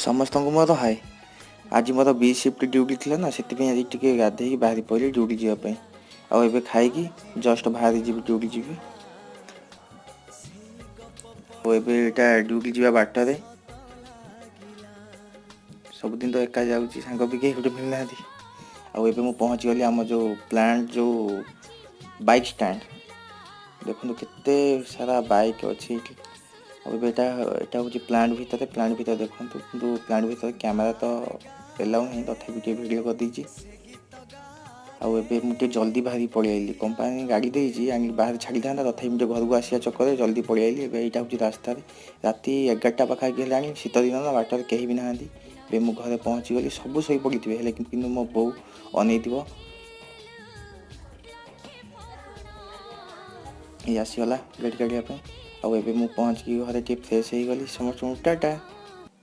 ସମସ୍ତଙ୍କୁ ମୋର ହାଏ। ଆଜି ମୋର ବି ସିଫ୍ଟ ଡ୍ୟୁଟି ଥିଲା ନା, ସେଥିପାଇଁ ଆଜି ଟିକେ ଗାଧେଇକି ବାହାରି ପଡ଼ିଲି ଡ୍ୟୁଟି ଯିବା ପାଇଁ। ଆଉ ଏବେ ଖାଇକି ଜଷ୍ଟ ବାହାରି ଯିବି, ଡ୍ୟୁଟି ଯିବି। ଆଉ ଏବେ ଏଇଟା ଡ୍ୟୁଟି ଯିବା ବାଟରେ। ସବୁଦିନ ତ ଏକା ଯାଉଛି, ସାଙ୍ଗ ବି କେହି ଗୋଟେ ମିଳୁନାହାନ୍ତି। ଆଉ ଏବେ ମୁଁ ପହଞ୍ଚିଗଲି ଆମ ଯେଉଁ ପ୍ଲାଣ୍ଟ, ଯେଉଁ ବାଇକ୍ ଷ୍ଟାଣ୍ଡ। ଦେଖନ୍ତୁ କେତେ ସାରା ବାଇକ୍ ଅଛି ଏଇଠି। ଆଉ ଏବେ ଏଇଟା ହେଉଛି ପ୍ଲାଣ୍ଟ ଭିତରେ। ପ୍ଲାଣ୍ଟ ଭିତରେ ଦେଖନ୍ତୁ, କିନ୍ତୁ ପ୍ଲାଣ୍ଟ ଭିତରେ କ୍ୟାମେରା ତ ଏଲାଉ ନାହିଁ, ତଥାପି ଟିକେ ଭିଡ଼ିଓ କରିଦେଇଛି। ଆଉ ଏବେ ମୁଁ ଟିକେ ଜଲ୍ଦି ବାହାରି ପଳେଇ ଆଇଲି। କମ୍ପାନୀ ଗାଡ଼ି ଦେଇଛି, ଆଣିକି ବାହାରେ ଛାଡ଼ିଥାନ୍ତା, ତଥାପି ମୁଁ ଟିକେ ଘରକୁ ଆସିବା ଚକରେ ଜଲ୍ଦି ପଳେଇ ଆଇଲି। ଏବେ ଏଇଟା ହେଉଛି ରାସ୍ତାରେ, ରାତି 11ଟା ପାଖାପାଖି ହେଲାଣି। ଶୀତ ଦିନ ନା, ବାଟରେ କେହି ବି ନାହାନ୍ତି। ଏବେ ମୁଁ ଘରେ ପହଞ୍ଚିଗଲି। ସବୁ ଶୋଇପଡ଼ିଥିବେ, ହେଲେ କିନ୍ତୁ ମୋ ବୋଉ ଅନେଇଥିବ। ଏଇ ଆସିଗଲା ଗାଡ଼ି କାଢ଼ିବା ପାଇଁ। ଆଉ ଏବେ ମୁଁ ପହଞ୍ଚିକି ଘରେ ଟିକେ ଫ୍ରେଶ୍ ହେଇଗଲି। ସମସ୍ତଙ୍କୁ ଟାଟା।